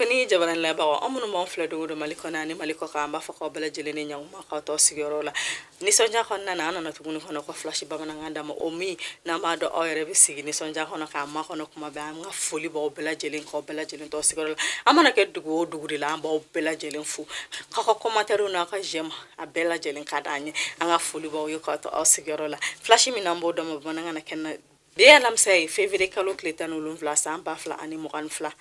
Kunnafoni jabaranin lajɛbagaw, aw minnu b'an filɛ don o don Mali kɔnɔ ani Mali kɔ kan, an b'a fɔ k'aw bɛɛ lajɛlen ni ɲankuma k'aw to sigiyɔrɔ la nisɔndiya kɔnɔna na. An nana tuguni kɔnɔ ka flash bamanankan d'a ma, o min n'an b'a dɔn aw yɛrɛ bɛ sigi nisɔndiya kɔnɔ k'a makɔnɔ kuma bɛɛ. An ka foli b'aw bɛɛ lajɛlen, k'aw bɛɛ lajɛlen to sigiyɔrɔ la. An mana kɛ dugu o dugu de la, an b'aw bɛɛ lajɛlen fo k'aw ka commentaire n'aw ka j'aime, a bɛɛ lajɛlen ka d'an ye. An ka foli b'aw ye k'aw to aw sigiyɔrɔ la. Flash min n'an b'o d'a ma bamanankan na kɛnɛ bi ye alamisa ye, février kalo tile 17, san 2022.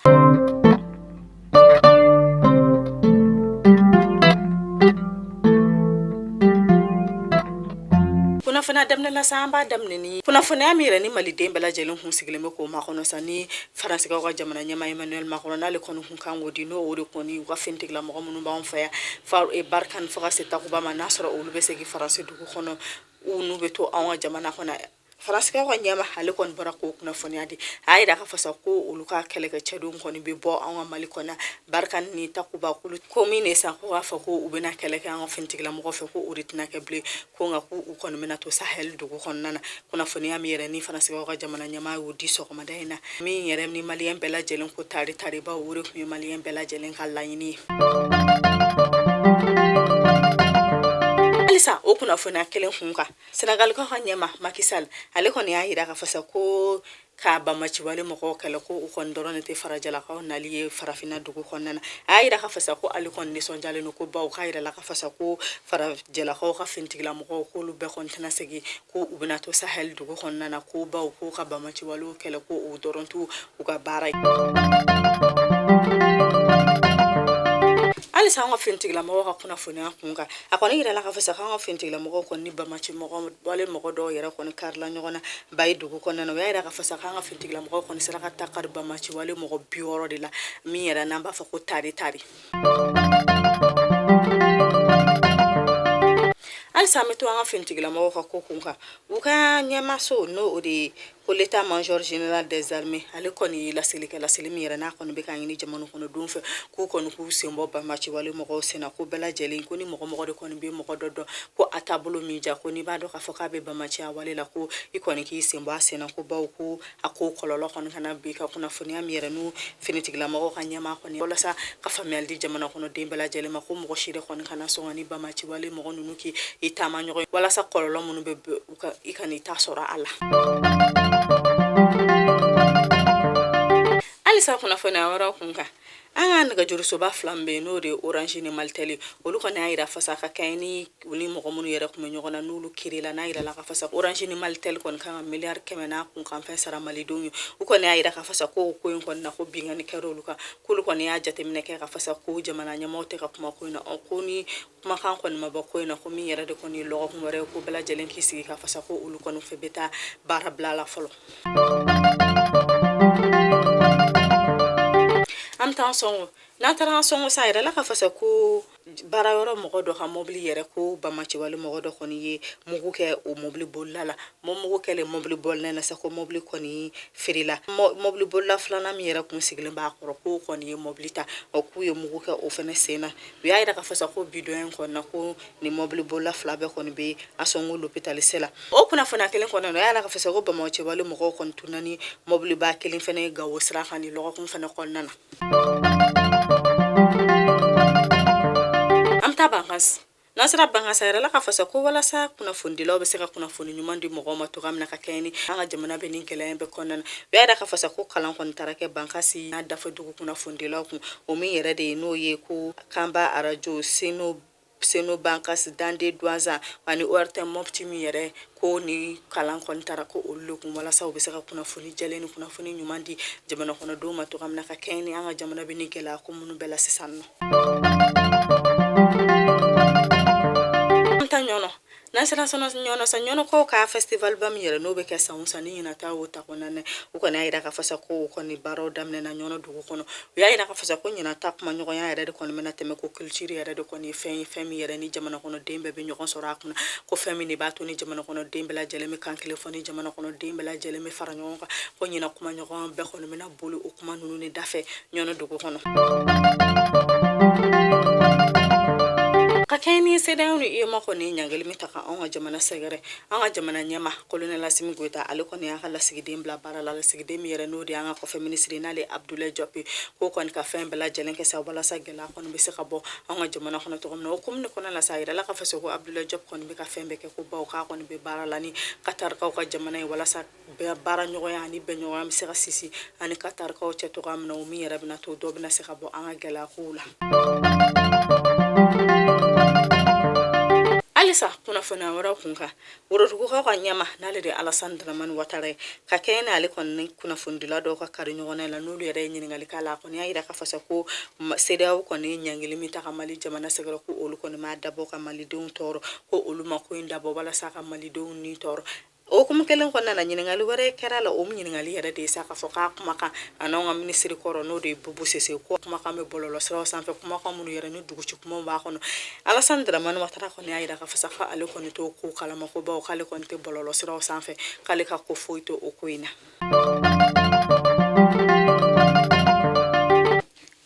Kunnafoniya daminɛ la sa, an b'a daminɛ ni kunnafoniya min yɛrɛ ni maliden bɛɛ lajɛlen kun sigilen bɛ k'o makɔnɔ sa, ni faransikaw ka jamana ɲɛmaa Emmanuel Macron n'ale kɔni kun kan k'o di, n'o o de kɔni u ka finitigilamɔgɔ minnu b'anw fɛ yan fa Barkhane fo ka se Takuba ma, n'a sɔrɔ olu bɛ segin Faransi dugu kɔnɔ u n'u bɛ to anw ka jamana kɔnɔ. Faransikaw ka ɲɛmaa ale kɔni bɔra k'o kunnafoniya di. A y'a jira k'a fɔ sa ko olu ka kɛlɛkɛcɛdenw kɔni bɛ bɔ anw ka Mali kɔnɔ, Barkhane ni Takuba, k'olu ko min de sa ko k'a fɔ ko u bɛna kɛlɛ kɛ an ka finitigilamɔgɔw fɛ, ko o de tɛna kɛ bilen, ko nka ko u kɔni bɛna to Sahel dugu kɔnɔna na. Kunnafoniya min yɛrɛ ni faransikaw ka jamana ɲɛmaa y'o di sɔgɔmada in na, min yɛrɛ ni maliyɛn bɛɛ lajɛlen ko tari taribaw, o de tun ye maliyɛn bɛɛ lajɛlen ka laɲini ye. Halisa o kunnafoniya kelen kun kan, Senegalikaw ka ɲɛmaa Macky Sall ale kɔni y'a jira k'a fɔ sa ko ka banbaanciwale mɔgɔw kɛlɛ, ko u kɔni dɔrɔn de tɛ farajɛlakaw nali ye farafinna dugu kɔnɔna na. A y'a jira k'a fɔ sa ko ale kɔni nisɔndiyalen don, ko bawo k'a yirala k'a fɔ sa ko farajɛlakaw ka finitigilamɔgɔw k'olu bɛɛ kɔni tɛna segin, ko u bɛna to Sahel dugu kɔnɔna na, ko bawo ko ka banbaanciwalew kɛlɛ, ko o dɔrɔn t'u u ka baara ye. Halisa an ka finitigilamɔgɔw ka kunnafoniya kun kan, a kɔni yirala k'a fɔ sa k'an ka finitigilamɔgɔw kɔni ni banbaanci mɔgɔ wale mɔgɔ dɔw yɛrɛ kɔni karila ɲɔgɔn na Bayi dugu kɔnɔna na. U y'a yira k'a fɔ sa k'an ka finitigilamɔgɔw kɔni sera ka ta kari banbaanci wale mɔgɔ 60 de la, min yɛrɛ n'an b'a fɔ ko tari tari. Halisa an bɛ to an ka finitigilamɔgɔw ka ko kun kan. U ka ɲɛmaaso, n'o o de ye ko l'état major général des armées, ale kɔni ye laseli kɛ, laseli min yɛrɛ n'a kɔni bɛ k'a ɲini jamana kɔnɔdenw fɛ k'u kɔni k'u sen bɔ banbaanci wale mɔgɔw sen na, ko bɛɛ lajɛlen ko ni mɔgɔ mɔgɔ de kɔni bɛ mɔgɔ dɔ dɔn ko a taabolo min ja, ko n'i b'a dɔn k'a fɔ k'a bɛ banbaanciya wale la, ko i kɔni k'i sen bɔ a sen na, ko bawo ko a ko kɔlɔlɔ kɔni kana bin ka. Kunnafoniya min yɛrɛ n'u finitigilamɔgɔw ka ɲɛmaa kɔni walasa ka faamuyali di jamana kɔnɔden bɛɛ lajɛlen ma, ko mɔgɔ si de kɔni kana sɔn ka ni banbaanci wale mɔgɔ ninnu k'i taama ɲɔgɔn ye, walasa kɔlɔlɔ minnu bɛ u ka i kan'i ta sɔrɔ a la. Halisa kunnafoniya wɛrɛw kun kan, an ka nɛgɛjurusoba fila min bɛ yen, n'o de ye Orange ni Malitel, olu kɔni y'a yira fasa ka kɛɲɛ ni u ni mɔgɔ minnu yɛrɛ tun bɛ ɲɔgɔn na n'olu kirila, n'a yirala ka fasa Orange ni Malitel kɔni kan ka miliyari 100 n'a kunkanfɛn sara malidenw ye. U kɔni y'a yira ka fasa ko ko in kɔni na, ko binkanni kɛra olu kan, k'olu kɔni y'a jateminɛ kɛ ka fasa ko jamana ɲɛmaaw tɛ ka kuma ko in na. Ɔ ko ni kumakan kɔni ma bɔ ko in na, ko min yɛrɛ de kɔni ye lɔgɔkun wɛrɛ ye, ko bɛɛ lajɛlen k'i sigi ka fasa ko olu kɔni fɛ bɛ taa baara bila la fɔlɔ. An bɛ taa Ansongo. N'an taara Ansongo sa, a yirala ka fasa ko baara yɔrɔ mɔgɔ dɔ ka mɔbili yɛrɛ, ko banbaanciwale mɔgɔ dɔ kɔni ye mugu kɛ o mɔbili bolila la. Mugu kɛlen mɔbili bolila na sa, ko mɔbili kɔni feerela. Mɔbili bolila filanan min yɛrɛ kun sigilen b'a kɔrɔ, k'o kɔni ye mɔbili ta, ɔ k'u ye mugu kɛ o fana sen na. U y'a yira k'a fɔ sa ko bi don in kɔni na, ko ni mɔbili bolila fila bɛɛ kɔni bɛ Ansongo lopitali se la. O kunnafoniya kelen kɔnɔna na, u y'a yira k'a fɔ sa ko banbaanciwale mɔgɔw kɔni tununna ni mɔbiliba kelen fana ye Gawo sira kan ni lɔgɔkun fana kɔnɔna na. An bɛ taa Bankas. N'an sera Bankas, a yirala k'a fɔ sa ko walasa kunnafonidilaw bɛ se ka kunnafoni ɲuman di mɔgɔw ma cogoya min na, ka kɛɲɛ ni an ka jamana bɛ nin gɛlɛya in bɛɛ kɔnɔna na, u y'a yira k'a fɔ sa ko kalan kɔni taara kɛ Bankasi n'a dafɛ dugu kunnafonidilaw kun, o min yɛrɛ de ye n'o ye ko Kanba arajo, Seno Bankas, Dande Duwanzan ani ORTM Mopti, min yɛrɛ ko ni kalan kɔni taara ko olu le kun walasa u bɛ se ka kunnafoni jɛlen ni kunnafoni ɲuman di jamana kɔnɔdenw ma cogoya min na, ka kɛɲɛ ni an ka jamana bɛ nin gɛlɛya ko minnu bɛɛ la sisan nɔ. An taa Ɲɔnɔ. N'an sera Ɲɔnɔ sa, Ɲɔnɔkaw ka festival ba min yɛrɛ n'o bɛ kɛ san o san, ni ɲinan ta o ta kɔnɔna na, u kɔni y'a yira k'a fɔ sa ko o kɔni baaraw daminɛna Ɲɔnɔ dugu kɔnɔ. U y'a yira k'a fɔ sa ko ɲinan ta kumaɲɔgɔnya yɛrɛ de kɔni bɛna tɛmɛ, ko culture yɛrɛ de kɔni ye fɛn ye, fɛn min yɛrɛ ni jamana kɔnɔden bɛɛ bɛ ɲɔgɔn sɔrɔ a kunna, ko fɛn min de b'a to ni jamana kɔnɔden bɛɛ lajɛlen bɛ kan kelen fɔ, ni jamana kɔnɔden bɛɛ lajɛlen bɛ fara ɲɔgɔn kan, ko ɲinan kumaɲɔgɔnya bɛɛ kɔni bɛna boli o kuma ninnu de dafɛ Ɲɔnɔ dugu kɔnɔ. Ka kɛɲɛ ni CEDEAO ni UEMOA kɔni ɲangili min ta ka anw ka jamana sɛgɛrɛ, an ka jamana ɲɛmaa colonel Asimi Goyita, ale kɔni y'a ka lasigiden bila baara la. Lasigiden min yɛrɛ n'o de y'an ka kɔfɛ minisiri, n'ale Abdoulaye Diop, k'o kɔni ka fɛn bɛɛ lajɛlen kɛ sa walasa gɛlɛya kɔni bɛ se ka bɔ an ka jamana kɔnɔ cogo min na. O hukumu de kɔnɔna la sa, a yirala k'a fɔ sa ko Abdoulaye Diop kɔni bɛ ka fɛn bɛɛ kɛ, ko bawo k'a kɔni bɛ baara la ni Katarikaw ka jamana ye walasa baara ɲɔgɔnya ani bɛnɲɔgɔnya bɛ se ka sinsin ani Katarikaw cɛ cogoya min na, o min yɛrɛ bɛna to dɔ bɛna se ka bɔ an ka gɛlɛya kow la. Halisa kunnafoniya wɛrɛw kun kan, Worodugukaw ka ɲɛmaa, n'ale de ye Alassane Dramane Ouattara ye, ka kɛɲɛ n'ale kɔni kunnafonidila dɔw ka kari ɲɔgɔnna la, n'olu yɛrɛ ye ɲininkali k'a la, a kɔni y'a yira k'a fɔ sa ko CEDEAO kɔni ye ɲangili min ta ka Mali jamana sɛgɛrɛ, ko olu kɔni m'a dabɔ ka malidenw tɔɔrɔ, ko olu ma ko in dabɔ walasa ka malidenw ni tɔɔrɔ. O hukumu kelen kɔnɔna na, ɲininkali wɛrɛ kɛra la. O ɲininkali yɛrɛ de ye sa k'a fɔ k'a kumakan a n'anw ka minisiri kɔrɔ, n'o de ye Bubu Sise, ko kumakan bɛ bɔlɔlɔsiraw sanfɛ, kumakan minnu yɛrɛ ni duguci kumaw b'a kɔnɔ. Alassane Dramane Ouattara kɔni y'a yira k'a fɔ sa k'ale kɔni t'o ko kalama, ko bawo k'ale kɔni tɛ bɔlɔlɔsiraw sanfɛ, k'ale ka ko foyi tɛ o ko in na.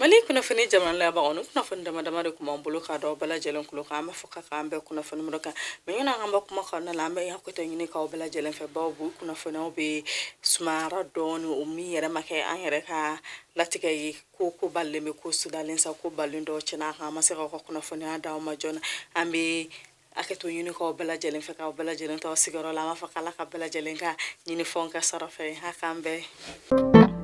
Mali kunnafoni jamana labagaw, ni kunnafoni dama dama de tun b'an bolo k'a da bɛɛ lajɛlen tulo kan. An b'a fɔ ka k'an bɛn kunnafoni wɛrɛ kan. Mais yanni an ka kuma kɔnɔna la, an bɛ hakɛto ɲini k'aw bɛɛ lajɛlen fɛ, bawo bi kunnafoniyaw bɛ sumayara dɔɔni, o min yɛrɛ ma kɛ an yɛrɛ ka latigɛ ye, ko balilen bɛ, ko sudalen sa, ko balilen dɔw tiɲɛna an ma se k'aw ka kunnafoniya d'aw ma joona. An bɛ hakɛto ɲini k'aw bɛɛ lajɛlen fɛ, k'aw bɛɛ lajɛlen to aw sigiyɔrɔ la. An b'a fɔ k'Ala ka bɛɛ lajɛlen ka ɲinifɛnw kɛ sɔrɔ fɛn. A k'an bɛn.